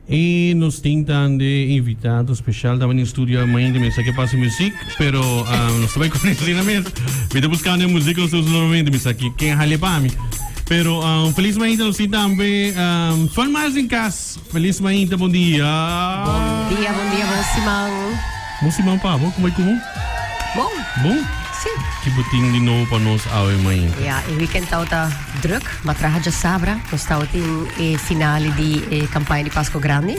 Y nos tin tande invitado special tambe den studio mainta mi sa ke pasa muziek pero um, nos ta bai con asina mes. Mi ta buscando e muziek nos usa normalmente mi sa ki ken hale pa mi. Pero um, feliz mainta nos tin tambe um, Fun Miles in cas. Feliz mainta, bon dia. Bon dia, bon dia, bon siman. Bon siman pa bo, como como? Bon. Bon? Si. Ki bo tin di nobo pa nos awe mainta? Ja, e weekend tawata druk, ma traha djasabra nos tawatin e finale di e campaña di Pasco Grandi.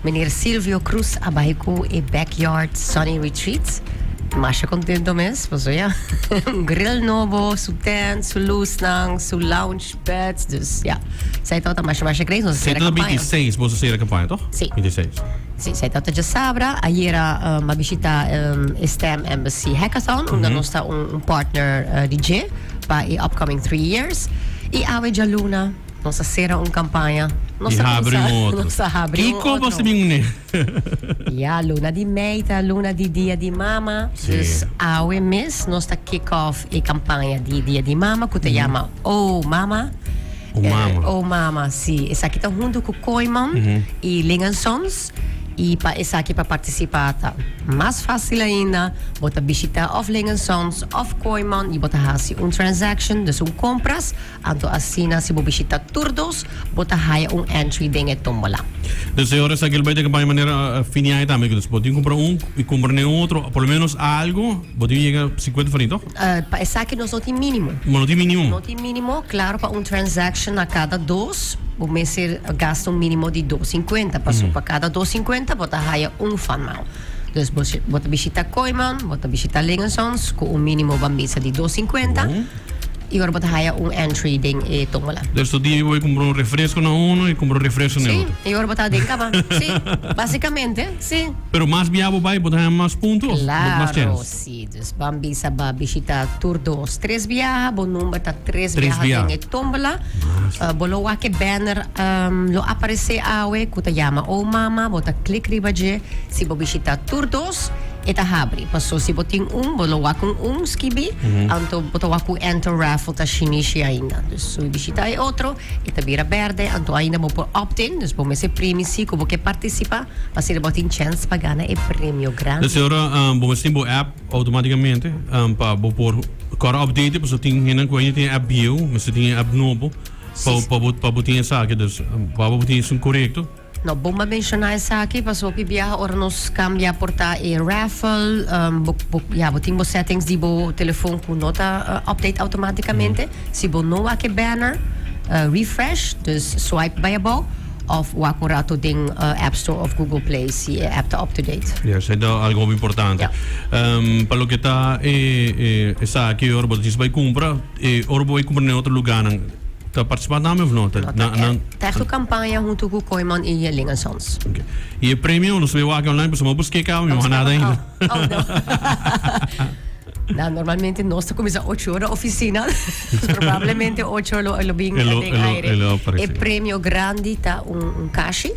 Meneer Silvio Cruz a bai cu e Backyard Sunny Retreat. Masha contento mes, paso ya, un grill nobo, su tent, su luznan, su lounge beds, dus ja, zij tawata masha masha great, nos a Zij cera tawata campaña. 26, boso cera campaña, toch? Si. 26. Si, zij tawata djasabra, ayera a bishita e STEM Embassy Hackathon, unda nos ta un partner di dje. Pa e upcoming three years. Y awe djaluna nos a cera un campaña. Nos Y a habri cuminsa, un otro. nos a habri un Kico otro. bo ta bin une? Ya, luna di mei ta luna di Dia di Mama. Sí. Dus awe mes nos ta kick off e campaña di Dia di Mama cu ta yama Oh Mama. Oh Mama. Oh Mama, si. Esaki ta hunto cu Kooyman y Ling and Sons. Y pa esaki pa participa ta mas facil ainda, bo ta bishita of Ling and Sons of Kooyman y bo ta haci un transaction, dus un compras, anto asina si bo bishita tur dos, bo ta haya un entry den e tombola. Dus e ora esaki lo bay ta campaña manera fin di aña tambe, dus bo tin cumpra un y cumpra den otro, por lo menos algo, bo tin yega 50 florin toch? Pa esaki nos no tin minimo. Bo no tin minimo? No tin minimo. Claro pa un transaction na cada dos bo mester gasta un minimo di dos cincuenta. Paso pa cada dos cincuenta bo ta haya un fan mail. Dus bo bo ta bishita Kooyman, bo ta bishita Ling en Sons cu un minimo ban bisa di dos cincuenta y ora bo ta haya un entry den e tómbola. Dus tur dia bo bay cumpra un refresco na uno y cumpra un refresco na e Sí, otro. y ora bo ta den caba. Sí, basicamente, sí. Pero mas bia bo bay bo ta haya mas punto of mas Claro, chance? sí. Dus ban bisa ba bishita tur dos tres biaha, bo number ta tres Tres biaha biaha. den e tómbola. Bo lo wak e banner lo aparesé awe ku ta yama Oh Mama, bo ta klik riba dje. Si bo bishita tur dos, e ta habri. Paso si bo tin un, bo lo wak un un skibí, anto bo ta wak ku enter raffle ta shinishi ainda. Dus si bo bishita e otro, E ta bira berde, anto ainda bo por opt-in, dus bo mester primi si ku bo ke partisipá, pa asina bo tin chèns pa gana e premio grandi. Dus e ora bo mester tin bo app outomátikamente pa bo por kòrda update, pasobra tin hendenan ku ainda tin e app bieu, mester tin e app nobo pa bo pa bo tin esaki, dus pa bo tin esun korekto. No bon pa menshoná esaki pasobra hopi biaha ora nos kambia por ta e raffle, bo bo ya bo tin bo settings di bo telefon ku no ta update outomátikamente. Si bo no wak e banner, refresh, dus swipe bai abou òf wak un rato den App Store òf Google Play si e app ta up to date. Ya, esei ta algo hopi importante. Pa loke ta e esaki ora bo ta djis bai kumpra, e ora bo bai kumpra den otro lugánan, Ta participa tambe of no? Ta, na, na, Ta echt un campaña hunto cu Kooyman y Ling en Sons. Okay. Y e premio nos ve wak online, pasobra mi busqué caba, mi no nada ainda. Oh, no. Nou, normalmente nos ta cuminsa ocho ora oficina. Probablemente ocho lo, lo bin E lo- den e lo- aire. e lo aparece. E premio grandi ta un, un kashi.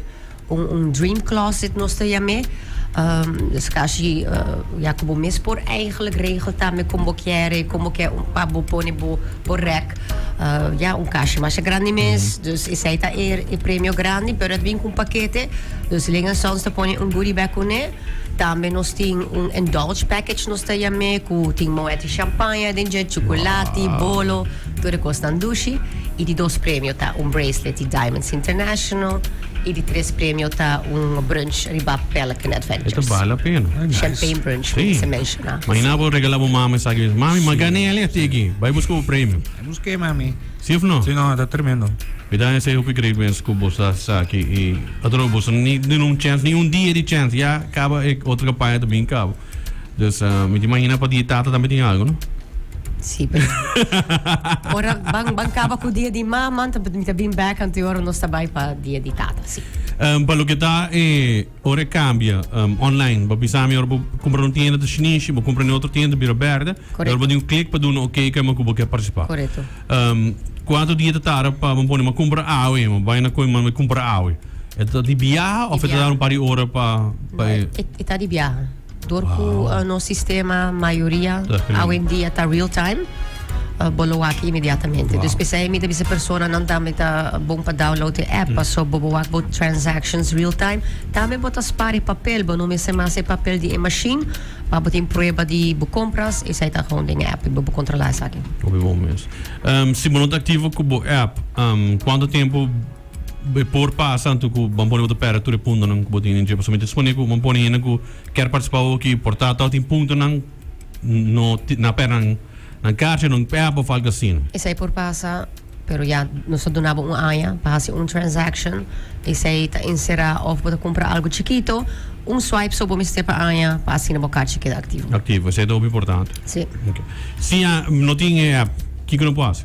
Un un dream closet nos ta yam'é. Dus kashi ya ku bo mes por eigenlijk regel tambe kon bo kier e, kon bo kier pa bo pone bo bo rèk. Ya un kashi masha grandi mes. Dus esei ta e e premio grandi, pero e ta bin ku un pakete. Dus Ling en Sons ta pone un goodie bag kuné. Tambe nos tin un indulge package nos ta yam'é ku tin Moët i champaña den dje, chukulati, bolo, tur e kosnan dushi. I di dos premio ta un bracelet di Diamonds International. I di tres premio ta un brunch riba Pelican Adventures. E ta bale la pena. Champagne brunch, Sí. se menciona. Imagina bo regala bo mama esaki mes. Mami, ma gané el este aki. Bai busca bo premio. Bai busqué, mami. Sí of no? Sí, no, ta tremendo. Mi ta hesei hopi great mes cu bo sa esaki y atrobe bo sa ni duna un chance, ni un dia di chance. Ya caba e otro campaña ta bin cabo. Dus mi ta imagina pa dia tata tambe tin algo, no? Sí, pero ora ban ban caba cu dia di mama, anto mi ta bin bek anto ora nos ta bai pa dia di tata, sí. Um, pa loke ta e ora e cambia um, online, bo bisa mi ora bo cumpra un tienda ta shinishi, bo cumpra in otro tienda bira berde, Correcto. ora bo di un click pa duna ok kema cu bo ke participa. Correcto. Um, cuanto dia ta tarda pa bo pone ma cumpra awe, ma bai na koe ma cumpra awe. E ta di biaha of e ta biaha. dar un par di ora pa pa No, e e, e ta di biaha. Door ku nos sistema mayoria Ta awendia ta real time. Bo lo wak inmediatamente. Dus p'esei mi ta bisa personanan tambe ta bon pa download e app paso bo bo wak bo transactions real time. Tambe bo ta spar e papel, bo no mester mas e papel di e machine pa bo tin prueba di bo compras, esei ta gewoon den e app y bo por controla esaki. Hopi bon mes. Si bo no ta activo cu bo app, cuanto tempo e por pasa anto cu bo a pone bo ta perde tur e puntonan cu bo tin den dje? Pasobra mi ta supone cu bo a pone hende cu kier participa awoki por ta tin puntonan no na perde nan. Nan karchi no app of algo asina. Esei por pasa, pero ya nos ta duna bo un aña pa hasi un transaction. Esei ta enserá of bo ta kumpra algo chikito, un swipe so bo mester pa aña pa asina bo karchi keda aktivo. Aktivo, esei ta hopi importante. Si. Ok. Si ya no tin e app, kiko no por hasi?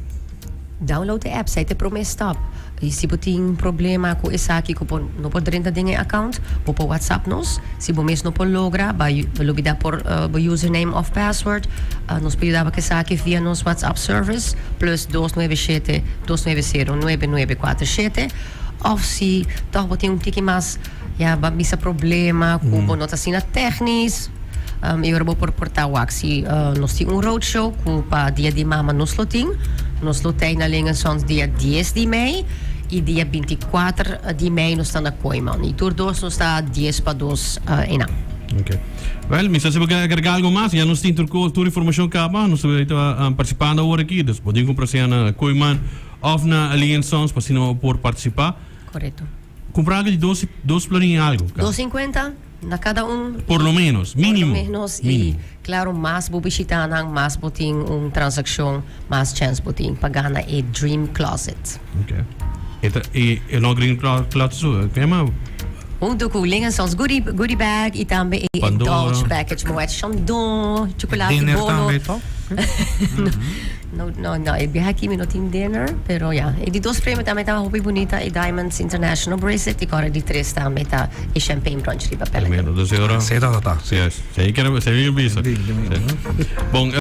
Download e app, esei ta e promé stap. I si bo tin problema ku esaki ku bo no por drenta den e account, bo por WhatsApp nos. Si bo mes no por logra, bo a lubida por bo username of password, nos por yuda bo ku esaki via nos WhatsApp service, plus dos nuebe shete, dos nuebe sero, nuebe nuebe kuater shete. Of si tòg bo tin un tiki mas, ya bo a bisa problema ku bo no ta asina tèknis, i ora bo por porta wak si nos tin un roadshow ku pa dia di mama nos lo tin. Nos lo tei na Lingensons dia dies di mei i dia 24 di mei nos ta na Kooiman. I tur dos nos ta dies pa dos einan. Ok. Wel, mi sa si bo ke agrega algo mas. Ya nos tin tur kos, tur informashon kaba. Nos ta partisipando awor aki. Dus bo tin kumpra sea na Kooiman òf na Lingensons pa asina bo por partisipá. Korekto. Kumpra algo di dos, dos florin i algo. Dos sinkuenta. Na cada un. Por lo menos, mínimo. Por lo menos y claro mas bo bishita nan mas bo tin un transaccion mas chance bo tin pa gana e dream closet. Ok. E ta e e no green closet su ke yama? Hunto cu Lingensons goodie goodie bag y tambe e indulge package Moet Chandon, chocolate Dinner bolo. tambe toch? No, no, no, e biaha aki mi no tin dinner, pero ya. E di dos premio tambe ta hopi bunita, e Diamonds International Bracelet, y kor e di tres tambe ta e Champagne Brunch riba Pelican. Tremendo, dus e ora. Sey ta ta ta. Yes, sey kere, sey bisa. Bon.